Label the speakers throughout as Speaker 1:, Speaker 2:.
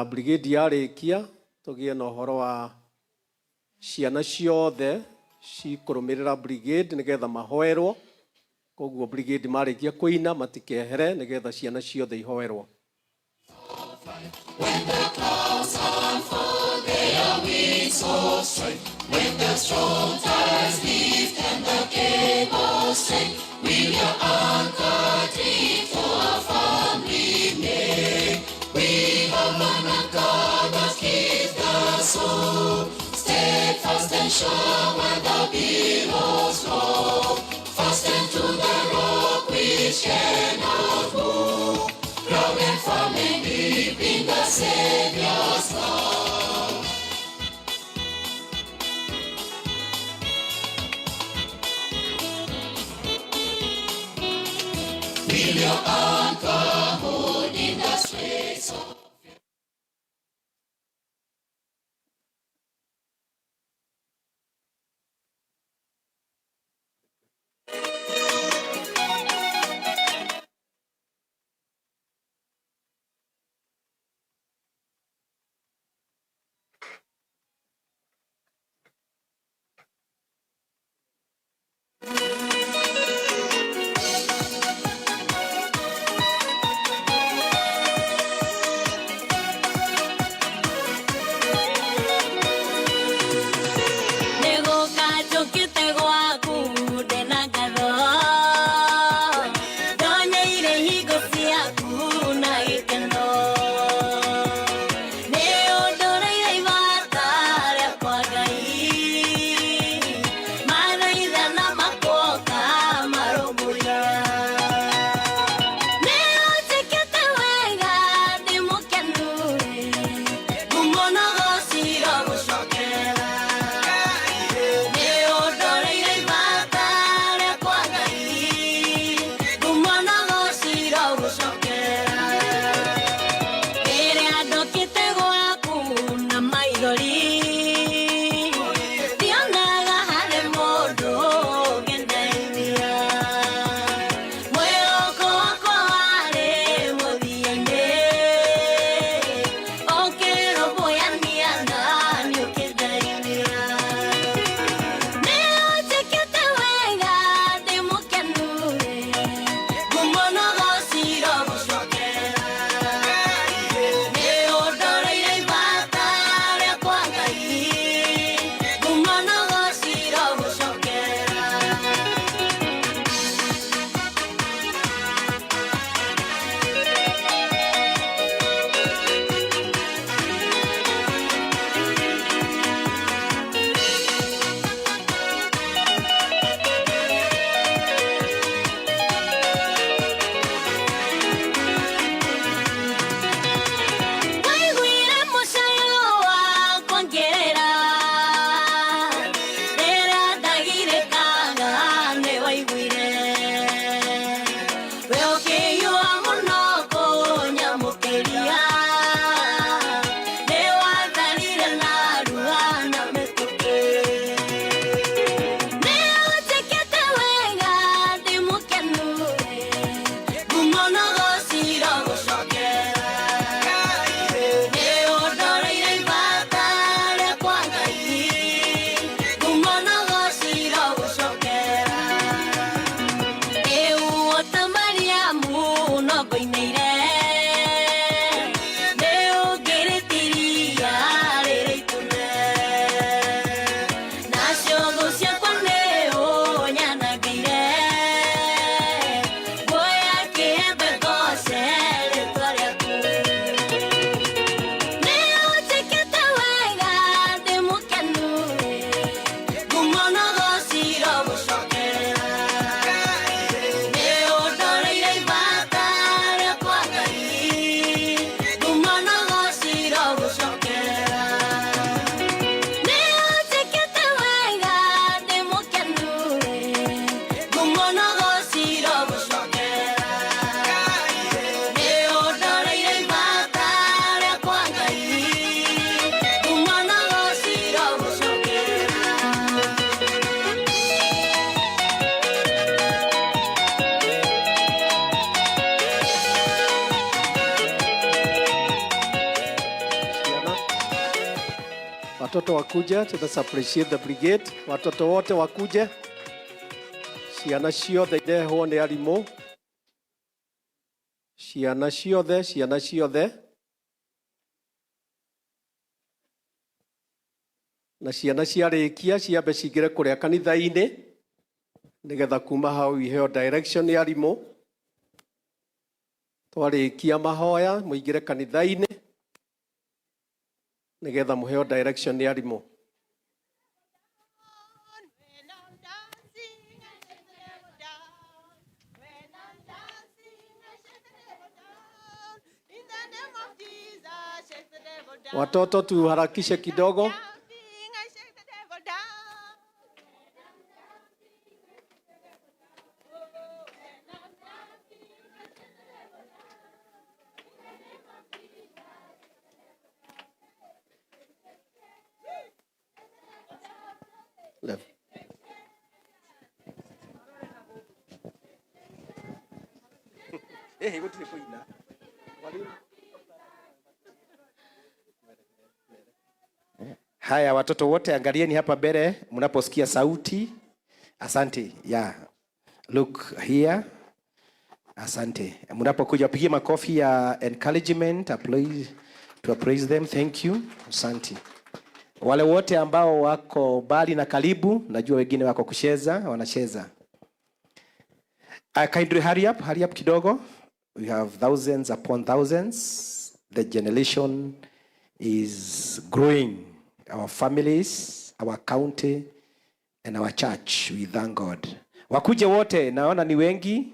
Speaker 1: Brigade yarĩkia tũgĩe na ũhoro wa ciana ciothe cikũrũmĩrĩra brigade nĩgetha mahoerwo. Koguo brigade marĩkia kũina matikehere nĩgetha ciana ciothe ihoerwo.
Speaker 2: When the clouds unfold their wings of strife, when the strong tides lift and the cables shake, will your anchor drift or a firm remain? We have an anchor that keeps the soul steadfast and sure when the billows roll. Fastened to the rock which cannot move, grounded firm and deep in the Savior's love. Will your anchor hold in the straits of
Speaker 1: Watoto wakuje, let us appreciate the brigade. Watoto wote wakuje. Ciana ciothe irehwo nĩ arimũ. Ciana ciothe, ciana ciothe. Na ciana ciarĩkia ciambe cingĩre kũrĩa kanitha-inĩ nĩgetha kuma hau iheo direction nĩ arimũ. Twarĩkia mahoya mũingĩre kanitha-inĩ nĩgetha mũheo direction nĩ arimũ.
Speaker 3: When I'm dancing, I shake the devil down. When I'm dancing, I shake the devil down. In the name of Jesus, shake the devil down.
Speaker 1: Watoto tuharakishe kidogo.
Speaker 3: Dancing, I shake the devil down.
Speaker 1: Left. Eh, gũtirĩ kũina. Mwalimu.
Speaker 4: Haya, watoto wote angalieni hapa mbele mnaposikia sauti. Asante. Yeah. Look here. Asante. Mnapokuja wapigie makofi ya encouragement, applause, to appraise them. Thank you. Asante. Wale wote ambao wako mbali na karibu, najua wengine wako kucheza, wanacheza. Kindly hurry up kidogo. We have thousands upon thousands. The generation is growing. Our families, our county, and our church. We thank God. Wakuje wote, naona ni wengi.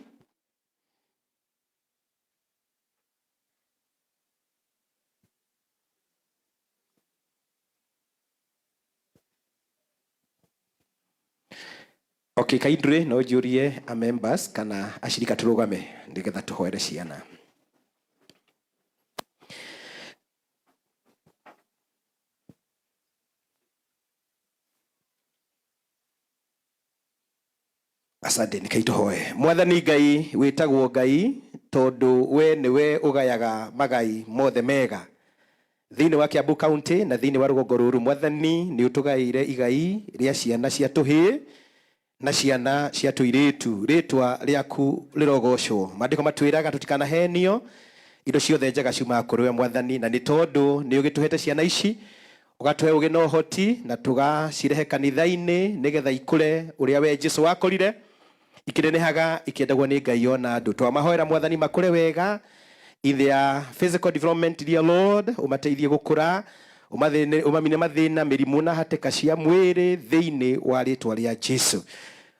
Speaker 4: Okay, kindly no njurie a members kana ashirika turugame nigetha tuhoere ciana. Asante, nikaituhoe. Mwathani Ngai witagwo Ngai tondu we niwe ugayaga magai mothe mega thiini wa Kiambu County na thiini wa rugongo ruru. Mwathani ni utugaire igai ria ciana cia tuhii na ciana cia tuiritu. Ritwa riaku rirogocwo. Maandiko matwiraga tutikanahenio, indo ciothe njega ciumaga kuri we Mwathani, na ni tondu ni ugituhete ciana ici ugatuhe ugi na uhoti na tugacirehe kanitha-ini nigetha ikure uria we Jesu wakorire ikinenehaga ikiendagwo ni Ngai ona andu. Twamahoera Mwathani makure wega in their physical development, dear Lord, umateithie gukura, umamine mathina, mirimu na hatĩka cia mwĩrĩ thĩinĩ wa rĩtwa rĩa Jesu.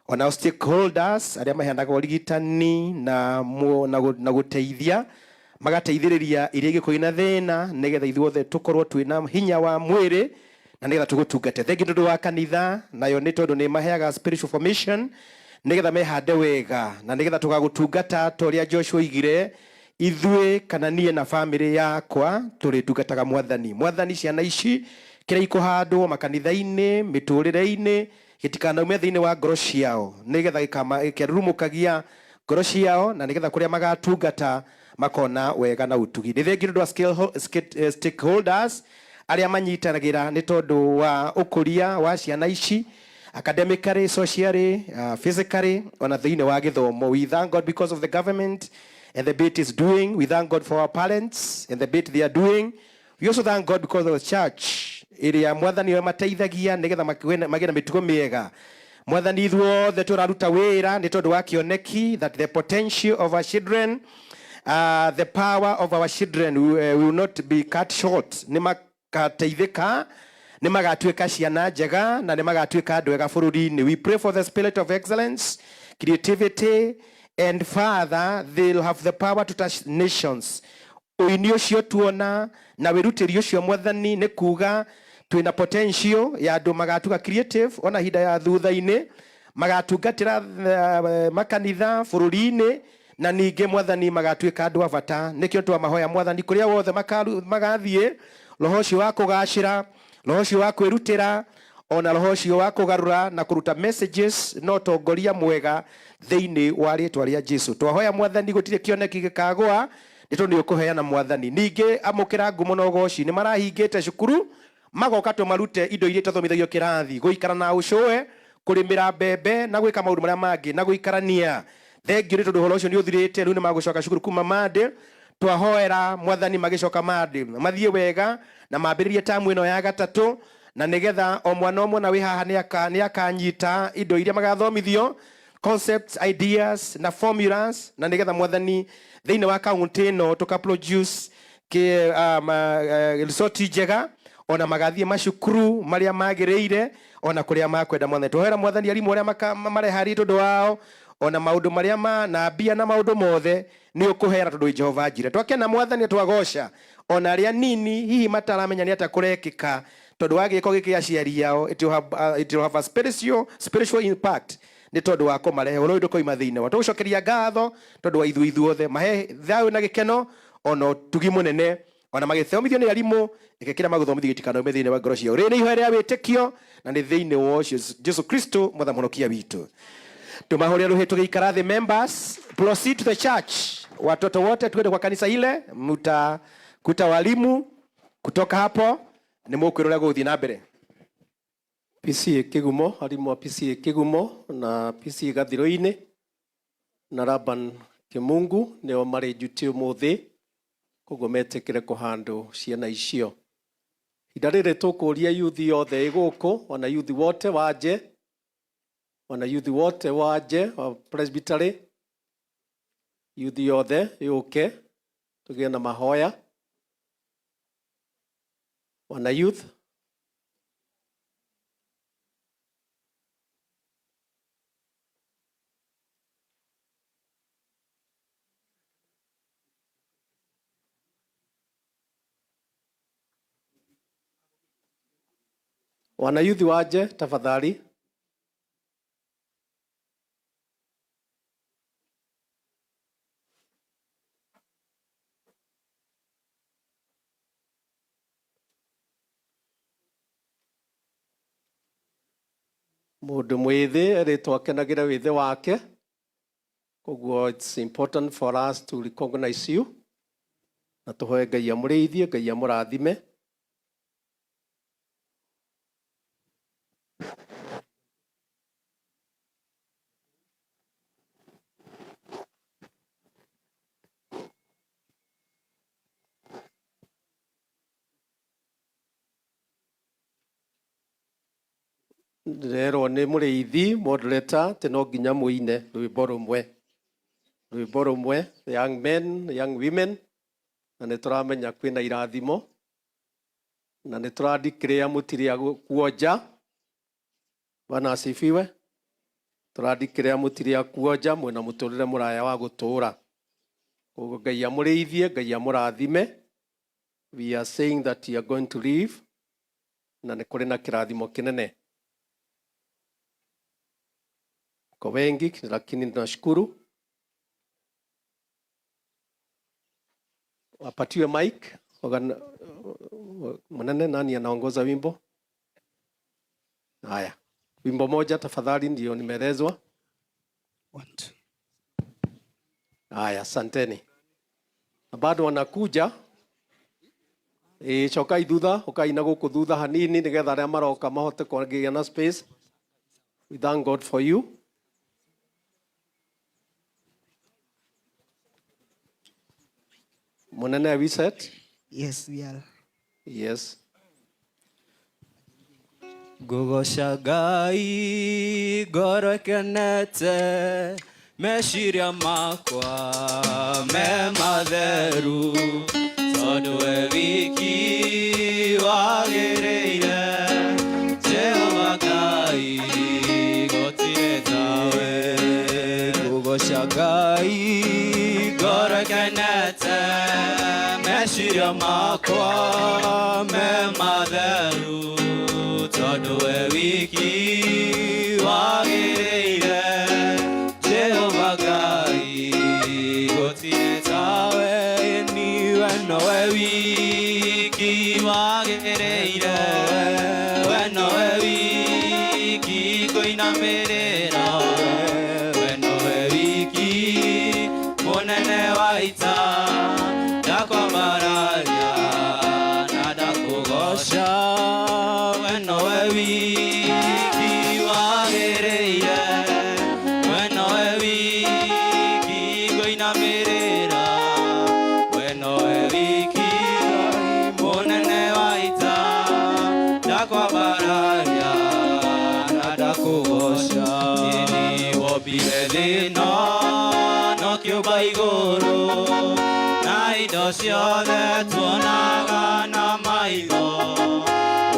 Speaker 4: Ona stakeholders arĩa maheanaga ũrigitani na gũteithia magateithĩrĩria iria ingĩkorwo ina thĩna nĩgetha ithuothe tũkorwo twĩna hinya wa mwĩrĩ na nĩgetha tũgũtungate. Thengi nĩ ũndũ wa kanitha, nayo nĩ tondũ nĩ maheaga spiritual formation nĩgetha mehande wega na nĩgetha tũgagũtungata ta ũrĩa Joshua oigire, ithuĩ kana niĩ na famĩlĩ yakwa tũrĩtungataga Mwathani. Mwathani, ciana ici kĩrĩa ikũhandwo makanitha-inĩ, mĩtũrĩre-inĩ, gĩtikanaume thĩinĩ wa ngoro ciao, nĩgetha gĩkerurumũkagia ngoro ciao na nĩgetha kũrĩa magatungata makona wega na ũtugi. Nĩ thengi nĩ ũndũ wa stakeholders arĩa manyitanagĩra nĩ tondũ wa ũkũria wa ciana ici academically, socially, physically, ona thĩinĩ wa gĩthomo. We thank God because of the government and the bit is doing. We thank God for our parents and the bit they are doing. We also thank God because of the church ĩrĩa Mwathani we mateithagia nĩgetha magĩe na mĩtugo mĩega. Mwathani, ithuothe tũraruta wĩra nĩ tondũ wa kĩoneki that the potential of our children, the power of our children will not be cut short. Nĩ makateithĩka, nĩ magatuĩka ciana njega na nĩ magatuĩka andũ ega bũrũri-inĩ. We pray for the spirit of excellence, creativity, and Father, they'll have the power to touch nations. Ũini ũcio tuona na wĩrutĩri ũcio Mwathani nĩ kuga twĩna potential ya andũ magatuĩka creative ona hinda ya thutha-inĩ, magatungatĩra makanitha bũrũri-inĩ na ningĩ Mwathani magatuĩka andũ a bata. Nĩkĩo twamahoya Mwathani kũrĩa wothe magathiĩ, roho ũcio wa kũgacĩra, roho ũcio wa kwĩrutĩra, ona roho ũcio wa kũgarũra na kũruta messages na ũtongoria mwega thĩinĩ wa rĩtwa rĩa Jesu. Twahoya Mwathani gũtirĩ kĩoneki gĩkagũa nĩ tondũ nĩ ũkũheana Mwathani. Ningĩ amũkĩra ngumo na ũgoci. Nĩ marahingĩte cukuru Magoka tũmarute indo iria itathomithagio kĩrathi, gũikara na ũcũwe, kũrĩmĩra mbembe na gwĩka maũndũ marĩa mangĩ na gũikarania. Thengiũ nĩ tondũ ũhoro ũcio nĩ ũthirĩte, rĩu nĩ magũcoka cukuru kuma Monday. Twahoera Mwathani magĩcoka Monday mathiĩ wega na mambĩrĩrie tamu ĩno ya gatatũ, na nĩgetha o mwana o mwana wĩ haha nĩ akanyita indo iria magathomithio, concepts, ideas na formulas, na nĩgetha Mwathani thĩinĩ wa kaunti ĩno tũka produce kĩ resort njega, ona magathiĩ macukuru marĩa magĩrĩire ona kũrĩa makwenda. Mwathani, tũhoera Mwathani arimũ arĩa mareharĩrie tondũ wao, ona maũndũ marĩa ma na mbia na maũndũ mothe nĩ ũkũheana tondũ Jehova njire. Twakena Mwathani, twagoca ona arĩa nini hihi mataramenya nĩ atĩa kũrekĩka tondũ wa gĩko gĩkĩ aciari ao. It will have a spiritual impact nĩ tondũ wa kũmarehe ũhoro ũyũ ndũkoima thĩinĩ wa. Tũgũcokeria ngatho tondũ wa ithuĩ ithuothe, mahe thayũ na gĩkeno ona ũtugi mũnene, ona magĩthomithio nĩ arimũ, reke kĩrĩa magũthomithio gĩtikanaume thĩinĩ wa ngoro ciao. Rĩrĩ nĩ ihoya rĩa wĩtĩkio na nĩ thĩinĩ wa ũcio Jesu Kristo Mwathani Mũhonokia witũ. Tumahũrĩre rũhĩ tũgĩikara thĩ. Members, proceed to the church. Watoto wote twende kwa kanisa ile, mtakuta walimu. Kutoka hapo nĩ mũkwĩrwo ũrĩa gũgũthiĩ na mbere.
Speaker 1: PCA Kigumo, arimũ a PCA Kigumo na PCA Gathiro-inĩ na Laban Kimungu nĩo marĩ njuti ũmũthĩ, koguo metĩkĩre kũhandũ ciana icio. Ihinda rĩrĩ tũkũria youth yothe ĩ gũkũ, wana youth wote waje, wana youth wote waje wa presbytery, youth yothe yũke tũgĩe na mahoya. Wana youth. Wana youth waje tafadhali. Mũndũ mwĩthĩ erĩtwo akenagĩre wĩthĩ wake, koguo it's important for us to recognize you na tũhoe Ngai amũrĩithie, Ngai amũrathime. Ndĩrerwo nĩ mũrĩithi moderator atĩ no nginya mũine rwĩmbo rũmwe, rwĩmbo rũmwe, young men, young women, na nĩ tũramenya kwĩna irathimo na nĩ tũradeclare mũtirĩ a kuonja. Bwana asifiwe. Tũradeclare mũtirĩ a kuonja, mwĩna mũtũrĩre mũraya wa gũtũra. Koguo Ngai amũrĩithie, Ngai amũrathime. We are saying that you are going to live na nĩ kũrĩ na kĩrathimo kĩnene. Kwa wengi, lakini tunashukuru. Wapatiwe mic. Mnene, nani anaongoza wimbo? Haya, wimbo moja tafadhali, ndio nimeelezwa.
Speaker 5: One, two.
Speaker 1: Haya, asanteni. Na bado wanakuja. Cokai thutha, ukai na gũkũ thutha hanini nigetha arĩa maroka mahote kũgĩa na space. We thank God for you. Munene, are we set?
Speaker 5: Yes, we are.
Speaker 1: Yes.
Speaker 6: Ngũgoca Ngai ngoro ĩkenete, meciria makwa me matheru, tondũ we wiki wagĩrĩire. Jehova Ngai, gũtirĩ tawe. Ngũgoca Ngai ngoro ĩkenete, meciria makwa me matheru, tondũ we wiki wagĩrĩire. Jehova Ngai, gũtirĩ tawe. Ni we nowe wiki wagĩrĩire, we nowe wiki kũinamĩrĩra, we nowe wiki mũnene wa ita. Ndakwambararia na ndakũgoca. Wiki wagĩrĩire, we nowe wiki ngũinamĩrĩra, we nowe wiki mũnene wa ita, ndakwambararia na ndakũgoca. Nĩ wombire thĩ ĩno na ũkĩũmba igũrũ na indo ciothe tuonaga na maitho,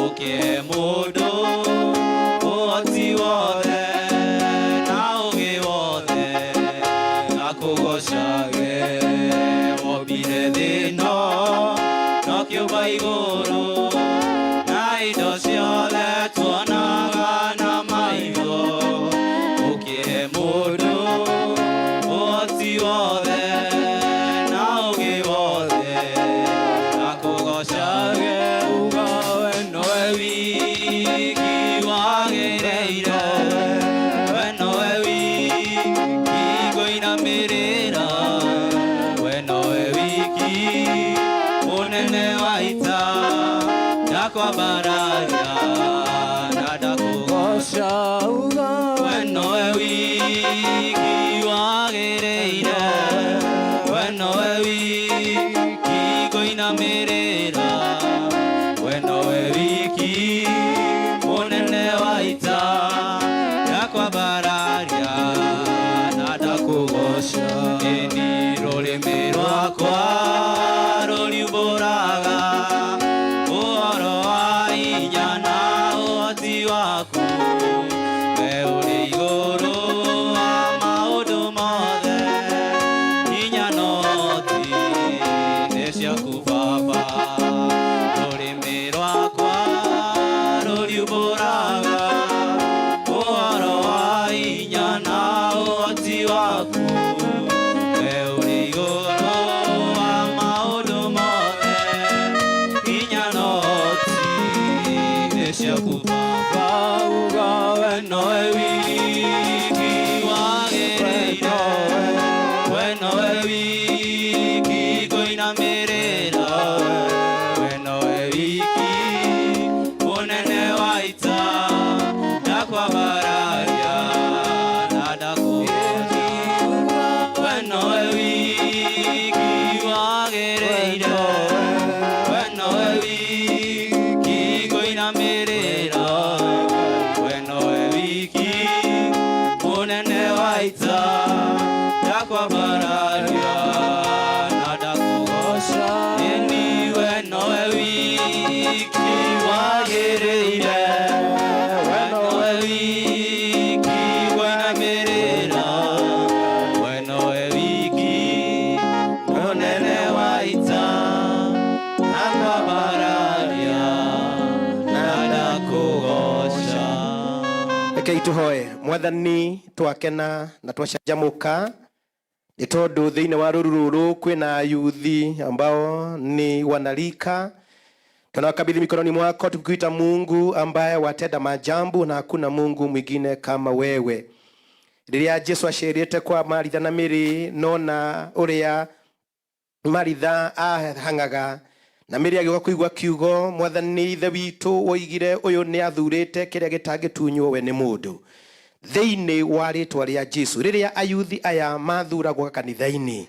Speaker 6: ũkĩhe mũndũ ũhoti wothe na ũgĩ wothe akũgocage. Wombire thĩ ĩno na ũkĩũmba igũrũ na indo ciothe tuonaga na maitho, ũkĩhe mũndũ ũhoti wothe na ũgĩ wothe akũgocage. Uga we nowe wiki wagĩrĩire, we nowe wiki ngũinamĩrĩra, we nowe wiki mũnene wa ita, ndakwambararia na ndakũgoca. We nowe wiki wagĩrĩire, we nowe wiki ngũinamĩrĩra, we nowe wiki mũnene wa ita, ndakwambararia na ndakũgoca. Ĩni rũrĩmĩ rwakwa rũriumbũraga ũhoro wa hinya na ũhoti waku, we ũrĩ igũrũ wa maũndũ mothe, hinya na ũhoti nĩ ciaku Baba. Rũrĩmĩ rwakwa rũriumbũraga ũhoro wa hinya na ũhoti waku, we ũrĩ igũrũ wa maũndũ mothe, hinya na ũhoti nĩ ciaku Baba. Uga we nowe wiki wagĩrĩire, we nowe wiki ngũinamĩrĩra, we nowe wiki mũnene wa ita, ndakwambararia na ndakũgoca. We nowe wiki wagĩrĩire, we nowe wiki ngũinamĩrĩra, we nowe wiki mũnene wa ita, ndakwambararia na ndakũgoca. Ĩni we nowe wiki wagĩrĩire, we nowe wiki ngũinamĩrĩra, we nowe wiki mũnene wa ita, ndakwambararia na ndakũgoca.
Speaker 4: Rekei tuhoe. Mwathani, twakena na twacanjamuka nĩ tondũ thĩinĩ wa rũru rũrũ kwĩna ayuthi ambao ni wanarika. Tunawakabidhi mikononi mwako tukiita Mungu ambaye watenda maajabu na hakuna Mungu mwingine kama wewe. Rĩrĩa Jesu acerĩte kwa Maritha na Mary, nona ũrĩa Maritha ahang'aga na Mary agĩũka kũigua kiugo, Mwathani Ithe witũ woigire ũyũ nĩ athurĩte kĩrĩa gĩtangĩtunywo we nĩ mũndũ. Thĩinĩ wa rĩtwa rĩa Jesu, rĩrĩa ayuthi aya mathuragwo kanitha-inĩ,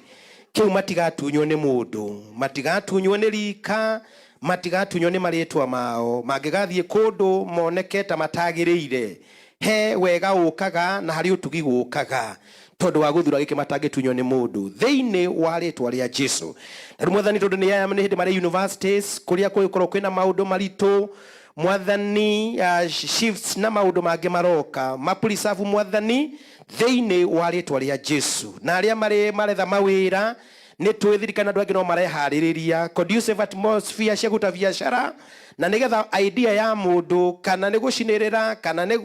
Speaker 4: kĩu matigatunywo nĩ mũndũ, matigatunywo nĩ rika, matigatunywo nĩ marĩtwa mao. Mangĩgathiĩ kũndũ moneke ta matagĩrĩire, he wega ũkaga na harĩ ũtugi gũkaga tondũ wa gũthura gĩkĩ matangĩtunywo nĩ mũndũ, thĩinĩ wa rĩtwa rĩa Jesu. Na rĩu Mwathani, tondũ nĩ aya nĩ hĩndĩ marĩ universities kũrĩa kũgĩkorwo kwĩna maũndũ maritũ, Mwathani, shifts na maũndũ mangĩ maroka mapuricabu, Mwathani, thĩinĩ wa rĩtwa rĩa Jesu, na arĩa marĩ maretha mawĩra, nĩ twĩ thirikari na andũ angĩ no mareharĩrĩria conducive atmosphere cia kũruta biacara, na nĩgetha idea ya mũndũ, kana nĩ gũcinĩrĩra, kana nĩ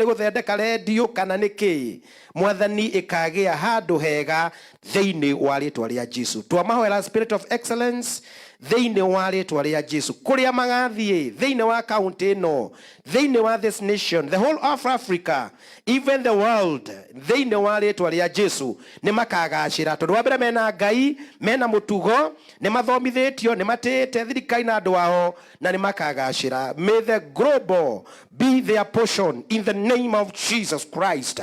Speaker 4: gũthondeka rendio, kana nĩ kĩ, Mwathani, ĩkagĩa handũ hega thĩinĩ wa rĩtwa rĩa Jesu. Twamahoera spirit of excellence. Thĩinĩ wa rĩtwa rĩa Jesu, kũrĩa magathiĩ thĩinĩ wa kaunti ĩno, thĩinĩ wa this nation, the whole of Africa, even the world, thĩinĩ wa rĩtwa rĩa Jesu nĩ makagacĩra, tondũ wa mbere mena Ngai, mena mũtugo, nĩ mathomithĩtio, nĩ matĩĩte thirikari na andũ ao, na nĩ makagacĩra. May the global be their portion in the name of Jesus Christ.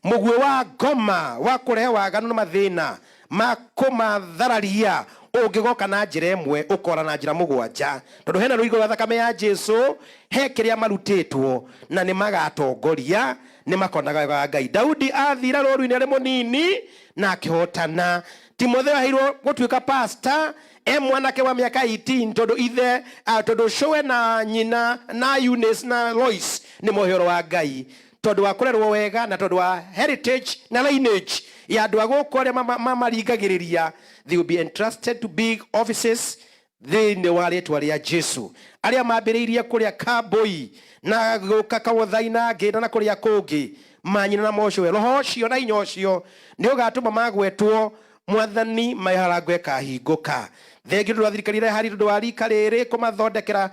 Speaker 4: Mũguĩ wa ngoma wa kũrehe waganu na mathĩna ma kũmathararia ũngĩgoka na njĩra ĩmwe ũkora na njĩra mũgwanja, tondũ hena rũigo rwa thakame ya Jesu, he kĩrĩa marutĩtwo na nĩ magatongoria, nĩ makonaga wega wa Ngai. Daudi athira rũru-inĩ arĩ mũnini na akĩhotana. Timotheo aheirwo gũtuĩka pastor e mwanake wa mĩaka 18, tondũ ithe tondũ cũwe na nyina na Eunice na Lois nĩ mohe ũhoro wa Ngai, tondũ wa kũrerwo wega na tondũ wa heritage na lineage ya andũ a gũkũ arĩa mamaringagĩrĩria. They will be entrusted to big offices thĩinĩ wa rĩtwa rĩa Jesu. Arĩa mambĩrĩirie kũrĩa Kambui na gũka Kawothai na Ngĩnda na kũrĩa kũngĩ, manyina na mocũwe, roho ũcio na hinya ũcio nĩ ũgatũma magwetwo mwathani, mĩrango ĩkahingũka. Thengiũ tondũ wa thirikari ĩrĩa ĩhari, tondũ wa rika rĩrĩ kũmathondekera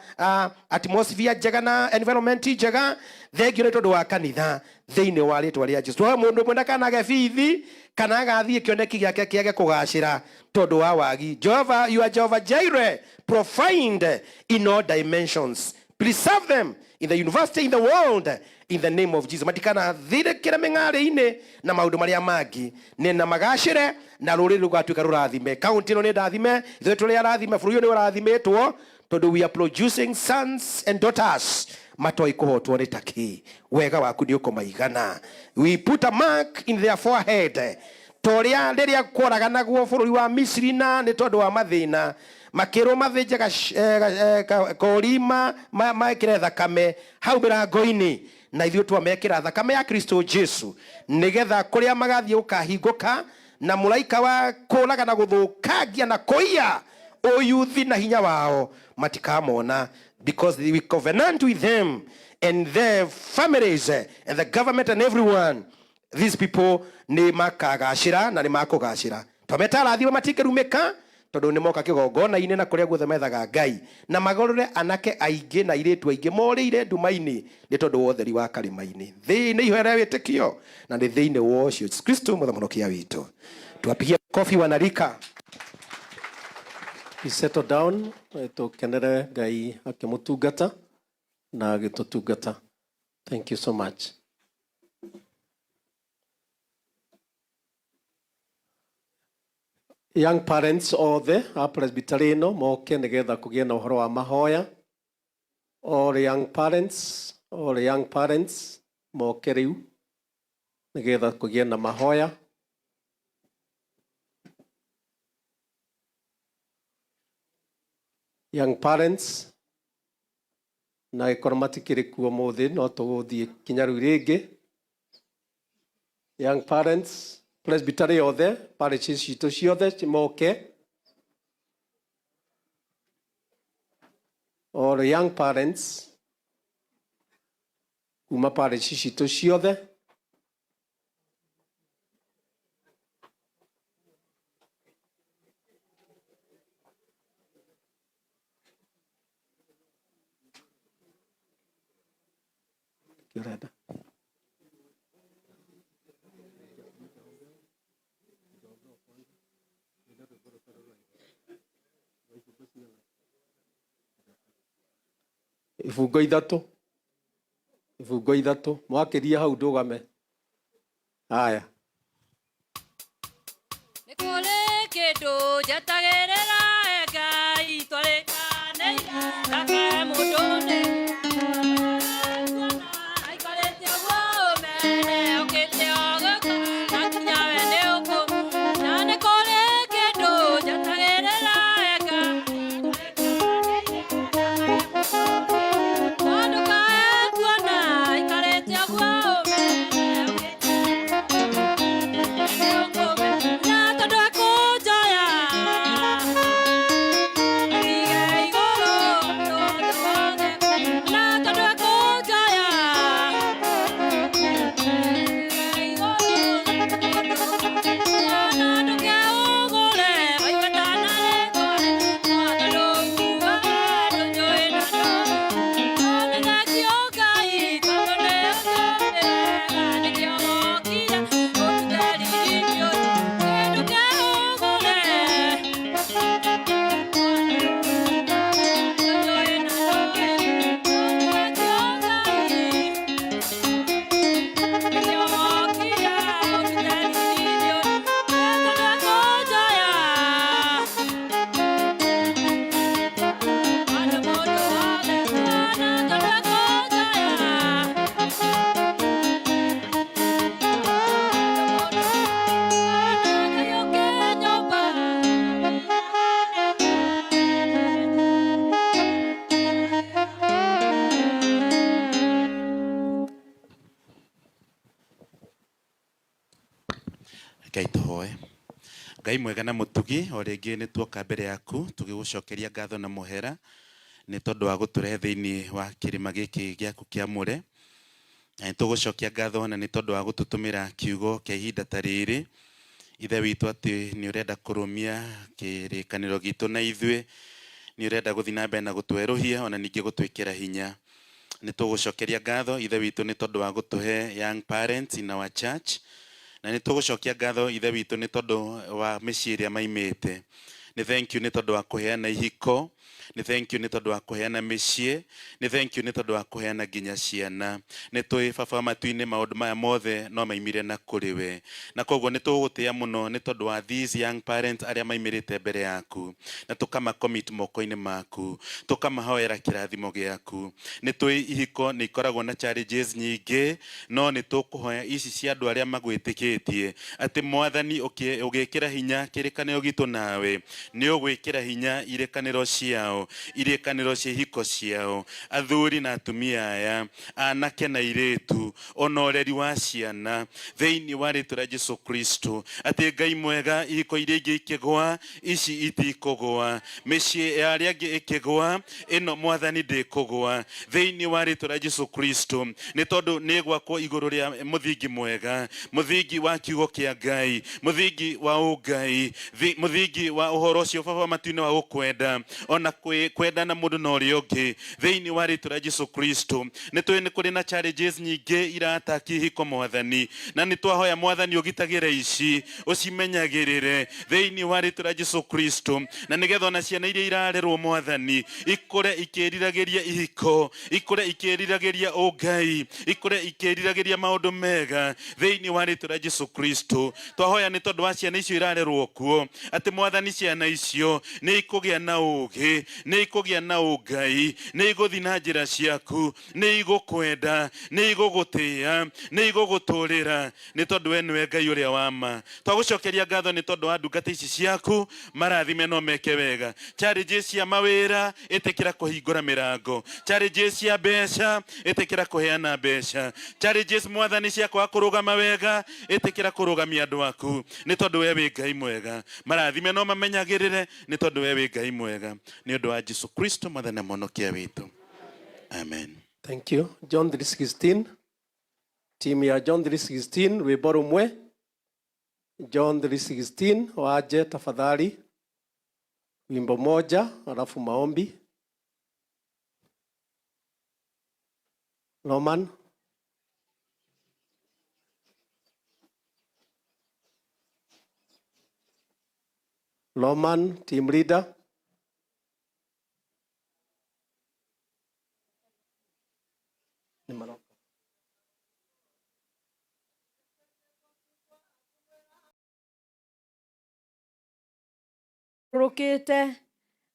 Speaker 4: atmosphere njega na environment njega. Thengiũ nĩ tondũ wa kanitha thĩinĩ wa rĩtwa rĩa Jesu. Twahe mũndũ ũmwe ndakanage bithi kana agathiĩ kĩoneki gĩake kĩage kũgacĩra tondũ wa wagi. Jehovah, you are Jehovah Jireh, provide in all dimensions. Preserve them in the university, in the world, in the name of Jesus. Matikanathirĩkĩre mĩng'arĩ-inĩ na maũndũ marĩa mangĩ, nĩ na magacĩre na rũrĩrĩ rũgatuĩka rũrathime. Kaunti ĩno nĩ ndathime, ithuĩ tũrĩ arathime, bũrũri ũyũ nĩ ũrathimĩtwo, tondũ we are producing sons and daughters matoi kũhotwo nĩ takĩ. Wega waku nĩ ũkũmaigana. We put a mark in their forehead, ta ũrĩa rĩrĩa kworaganagwo bũrũri wa Misiri na nĩ tondũ wa mathĩna makĩrwo mathĩnje kori mekĩre thakame hau mĩrango-inĩ, na ithuĩ twamekĩra thakame ya Kristo Jesu, nĩgetha kũrĩa magathiĩ gũkahingũka na mũraika wa kũraga na gũthũkangia na kũiya ũyuthi na hinya wao matikamona, because we covenant with them and their families and the government and everyone. These people nĩ makagacĩra na nĩ makũgacĩra. Twameta arathime matikĩrumĩka, tondũ nĩ moka kĩgongona-inĩ na kũrĩa guothe methaga Ngai, na magorore anake aingĩ na airĩtu aingĩ morĩire nduma-inĩ nĩ tondũ wa ũtheri wa karĩma-inĩ. Thĩ nĩ ihoya rĩa wĩtĩkio na nĩ thĩinĩ wa ũcio Yesu Kristo mũthamaki witũ. Tuwapigie kofi wanarika.
Speaker 1: We settle down, tũkenere Ngai akĩmũtungata na agĩtũtungata. Thank you so much. Young parents othe a presbytery ĩno moke nĩgetha kũgĩe na ũhoro wa mahoya. All young parents, all young parents moke rĩu nĩgetha kũgĩe na mahoya. Young parents na gĩkorwo matikĩrĩ kuo mũthĩ no tũgũthiĩ kinya rĩu rĩngĩ. Young parents, presbytery yothe, parishes citũ ciothe moke. All young parents kuma parish citũ ciothe. Ũrenda? Ibungo ithatũ, ibungo ithatũ, mwakĩria hau ndũgame. Haya.
Speaker 7: Nĩ kũrĩ kĩndũ njetagĩrĩra Ngai twarĩkanĩire ndakae mũndũ nĩ aikarĩte ũguo ũmene ũkĩte o gũkũ na nginya we nĩ ũkũ na nĩ kũrĩ kĩndũ njetagĩrĩra Ngai tondũ kae kuona aikarĩte ũguo ũmene na tondũ ekũnjoya
Speaker 8: Rekei tũhoe. Ngai mwega na mũtugi, o rĩngĩ nĩ tuoka mbere yaku tũgĩgũcokeria ngatho na mũhera nĩ tondũ wa gũtũrehe thĩinĩ wa kĩrĩma gĩkĩ gĩaku kĩamũre. Na nĩ tũgũcokia ngatho na nĩ tondũ wa gũtũtũmĩra kiugo kĩa ihinda ta rĩrĩ. Ithe witũ atĩ nĩ ũrenda kũrũmia kĩrĩkanĩro gitũ na ithuĩ, nĩ ũrenda gũthiĩ na mbere na gũtwerũhia ona ningĩ gũtwĩkĩra hinya. Nĩ tũgũcokeria ngatho Ithe witũ nĩ tondũ wa gũtũhe young parents in our church, na nĩ tũgũcokia ngatho Ithe witũ nĩ tondũ wa mĩciĩ ĩrĩa maimĩte. Nĩ thank you nĩ tondũ wa kũheana ihiko, nĩ thank you nĩ tondũ wa kũheana mĩciĩ, nĩ thank you nĩ tondũ wa kũheana nginya ciana. Nĩ tũĩ Baba wa matu-inĩ maũndũ maya mothe no maimire na kũrĩ we, na koguo nĩ tũgũgũtĩĩa mũno nĩ tondũ wa these young parents arĩa maimĩrĩte mbere yaku, na tũkama commit moko-inĩ maku, tũkamahoera kĩrathimo gĩaku. Nĩ tũĩ ihiko nĩ ikoragwo na challenges nyingĩ, no nĩ tũkũhoya ici cia andũ arĩa magwĩtĩkĩtie atĩ Mwathani ũgĩkĩra hinya kĩrĩkanĩro gitũ nawe, nĩ ũgwĩkĩra hinya irĩkanĩro ciao, irĩkanĩro cia ihiko ciao, athuri na atumia aya, anake na airĩtu, ona ũreri wa ciana thĩinĩ wa rĩtwa rĩa Jesu Kristo, atĩ Ngai mwega, ihiko iria ingĩ ikĩgũa, ici itikũgũa, mĩciĩ ya arĩa angĩ ĩkĩgũa, ĩno Mwathani ndĩkũgũa thĩinĩ wa rĩtwa rĩa Jesu Kristo, nĩ tondũ nĩ gwakwo igũrũ rĩa mũthingi mwega, mũthingi wa kiugo kĩa Ngai, mũthingi wa ũngai, mũthingi wa ũhoro ũcio Baba wa matu-inĩ wa gũkwenda ona kwendana mũndũ na ũrĩa ũngĩ thĩinĩ wa rĩtwa rĩa Jesu Kristo. Nĩ tũĩ nĩ kũrĩ na challenges nyingĩ irataki ihiko Mwathani, na nĩ twahoya Mwathani ũgitagĩre ici, ũcimenyagĩrĩre thĩinĩ wa rĩtwa rĩa Jesu Kristo, na nĩgetha ona ciana iria irarerwo Mwathani ikũre ikĩriragĩria ihiko, ikũre ikĩriragĩria ũngai, ikũre ikĩriragĩria maũndũ mega thĩinĩ wa rĩtwa rĩa Jesu Kristo. Twahoya nĩ tondũ wa ciana icio irarerwo kuo atĩ Mwathani ciana icio nĩ ikũgĩa na ũũgĩ, nĩ ikũgĩa na ũngai, nĩ igũthiĩ na njĩra ciaku, nĩ igũkwenda, nĩ igũgũtĩĩa, nĩ igũgũtũrĩra, nĩ tondũ we nĩwe Ngai ũrĩa wa ma. Twagũcokeria ngatho nĩ tondũ wa ndungata ici ciaku, marathime no meke wega. Challenges cia mawĩra, ĩtĩkĩra kũhingũra mĩrango. Challenges cia mbeca, ĩtĩkĩra kũheana mbeca. Challenges Mwathani cia kwaga kũrũgama wega, ĩtĩkĩra kũrũgamia andũ aku, nĩ tondũ we wĩ Ngai mwega. Marathime no mamenyagĩrĩre, nĩ tondũ we wĩ Ngai mwega. Nĩ ũndũ wa Jesu Kristo Mwathani na Mũhonokia witũ, amen.
Speaker 1: Thank you. John 3:16. Timu ya John 3:16 rwĩmbo rũmwe. John 3:16 waje tafadhali. Wimbo moja alafu maombi. Roman. Roman, team leader. Nĩ maroka.
Speaker 9: Rũkĩte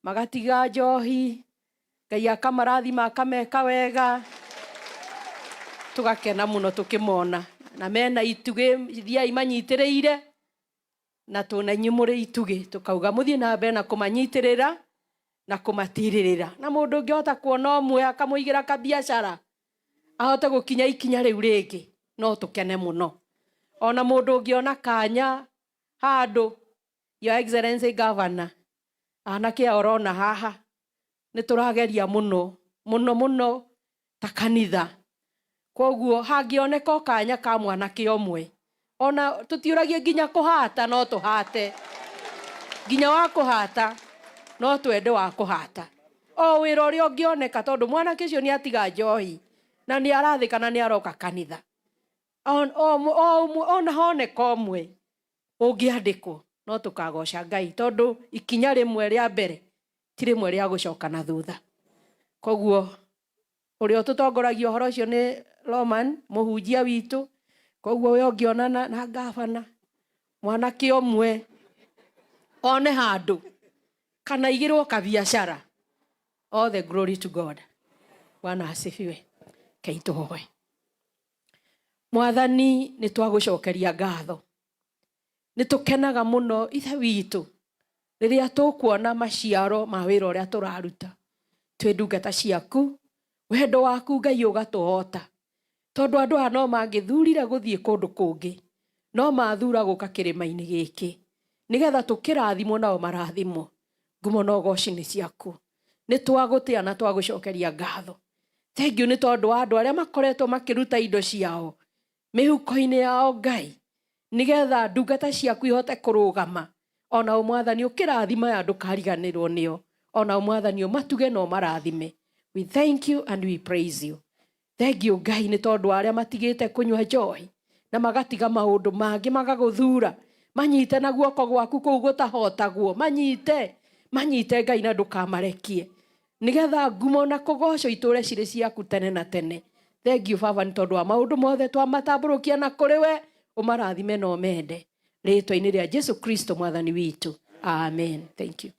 Speaker 9: magatiga njohi, Ngai akamarathima akameka wega, tũgakena mũno tũkĩmona na mena itugĩ ithiai manyitĩrĩire, na tũna inyuĩ mũrĩ itugĩ, tũkauga mũthiĩ na mbere na kũmanyitĩrĩra na kũmatirĩrĩra, na mũndũ ũngĩhota kuona ũmwe akamũigĩra kabiacara ahote gũkinya ikinya rĩu rĩngĩ, no tũkene mũno. Ona mũndũ ũngĩona kanya handũ, Your Excellency Governor, anake aya ũrona haha nĩ tũrageria mũno mũno mũno ta kanitha, koguo hangĩoneka o kanya ka mwanake ũmwe, ona tũtiũragie nginya kũhata, no tũhate nginya wa kũhata, no twende wa kũhata o wĩra ũrĩa ũngĩoneka, tondũ mwanake ũcio nĩ atiga njohi na nĩ arathĩka na nĩ aroka kanitha. Ona honeka ũmwe ũngĩandĩkwo, no tũkagoca Ngai, tondũ ikinya rĩmwe rĩa mbere ti rĩmwe rĩa gũcoka na thutha. Koguo ũrĩa ũtũtongoragia ũhoro ũcio nĩ Roman, mũhunjia witũ. Koguo we ũngĩonana na gavana mwanake ũmwe one handũ kana igĩrwo kabiacara, all the glory to God. Bwana asifiwe. Kei tũhoe. Mwathani, nĩ twagũcokeria ngatho, nĩ tũkenaga mũno Ithe witũ rĩrĩa tũkuona maciaro ma wĩra ũrĩa tũraruta twĩ ndungata ciaku. Wendo waku Ngai ũgatũhota, tondũ andũ aya no mangĩthurire gũthiĩ kũndũ kũngĩ, No mathura gũka kĩrĩma-inĩ gĩkĩ nĩgetha tũkĩrathimwo nao marathimwo. Ngumo na ũgoci nĩ ciaku. Nĩ twagũtĩa na twagũcokeria ngatho. Thank you nĩ tondũ wa andũ arĩa makoretwo makĩruta indo ciao mĩhuko-inĩ yao Ngai, nĩgetha ndungata ciaku ihote kũrũgama. Ona mwathani ũkĩrathima ya ndũkariganĩrwo nĩo. Ona mwathani ũmatuge na ũmarathime. We thank you and we praise you. Thank you Ngai nĩ tondũ wa arĩa matigĩte kũnyua njohi na magatiga maũndũ mangĩ magagũthura. Manyite na guoko gwaku kũu gũtahotagwo. Manyite, manyite Ngai na ndũkamarekie. Nĩgetha ngumo na kũgocwo itũre cirĩ ciaku tene na tene. Thank you Baba nĩ tondũ wa maũndũ mothe twamatambũrũkia na kũrĩ we, ũmarathime na ũmende. Rĩtwa-inĩ rĩa Jesu Kristo mwathani witũ. Amen. Thank you.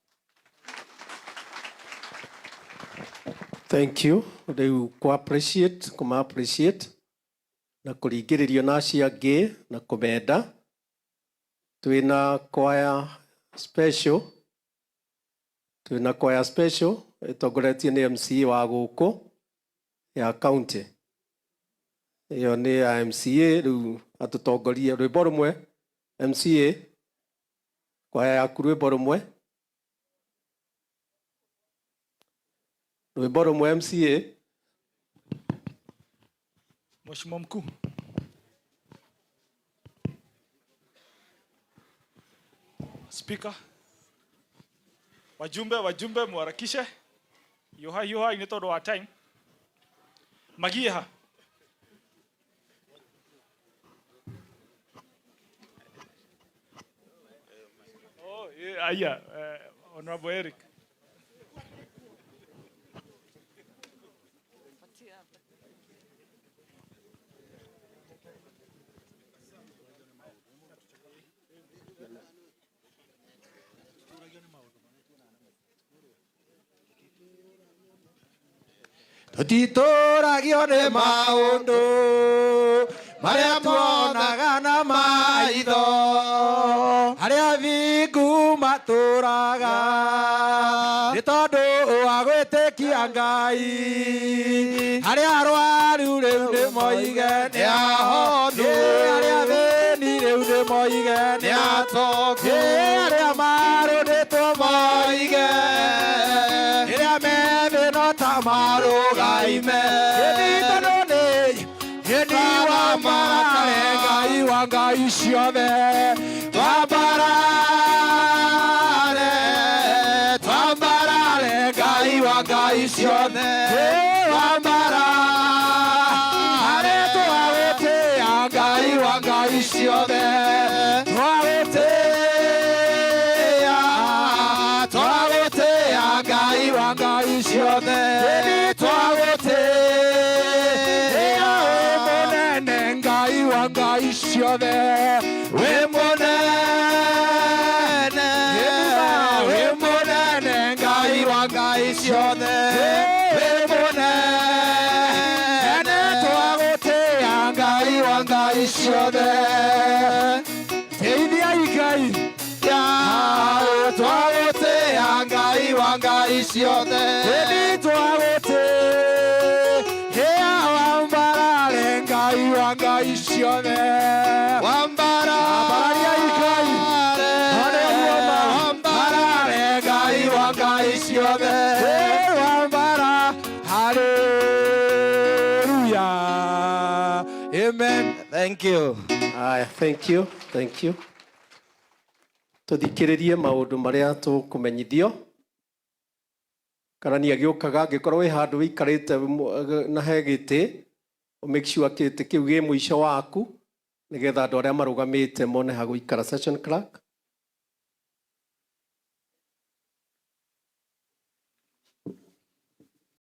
Speaker 1: Thank you. Rĩu kũ appreciate, kũma appreciate na kũringĩrĩrio na acio angĩ na kũmenda. Twĩna choir special, twĩna choir special ĩtongoretio nĩ MCA wa gũkũ ya county. Ĩyo nĩ ya MCA rĩu atũtongorie rwĩmbo rũmwe. MCA kwaya yaku rwĩmbo rũmwe. Rwĩmbo rũmwe MCA.
Speaker 10: Mheshimiwa Mkuu. Speaker. Wajumbe, wajumbe muharakishe. Yuha yuha ni tondu wa time. Magie ha. Oh, yeah, aya, Honorable Eric.
Speaker 11: Tũtitũragio nĩ maũndũ marĩa tuonaga na maitho, arĩa thingu matũraga nĩ tondũ wa gwĩtĩkia Ngai, arĩa arwaru rĩu nĩ moige nĩ ahonu, arĩa athĩni rĩu nĩ moige nĩ atoku, arĩa marũrĩtwo moige rĩrĩa methĩ no ta marũgaime. Tondũ nĩ Nĩ wambarare Ngai wa Ngai ciothe, twambarare, twambarare Ngai wa Ngai ciothe, twambarare, twagũtĩa Ngai wa Ngai ciothe, twagũtĩa, twagũtĩa Ngai wa Ngai ciothe, twagũtĩa wĩ mũnene Ngai wa Ngai ciothe, wĩ mũnene, wĩ mũnene Ngai wa Ngai ciothe, wĩ mũnene, twagũtĩa Ngai wa Ngai ciothe. Teithiai Ngai, twagũtĩa Ngai wa Ngai ciothe, twagũtĩa wambarare Ngai wa Ngai ciothe, wambarariai Ngai, wambarare Ngai wa Ngai ciothe, wambara, hallelujah, amen.
Speaker 4: Thank you.
Speaker 1: Aya, thank you, thank you. Tũthikĩrĩrie maũndũ marĩa tũkũmenyithio. Karani agĩũkaga angĩkorwo wĩ handũ wĩikarĩte na he gĩtĩ, make sure gĩtĩ kĩu gĩ mũico waku nĩgetha andũ arĩa marũgamĩte mone ha gũikara. Session clerk.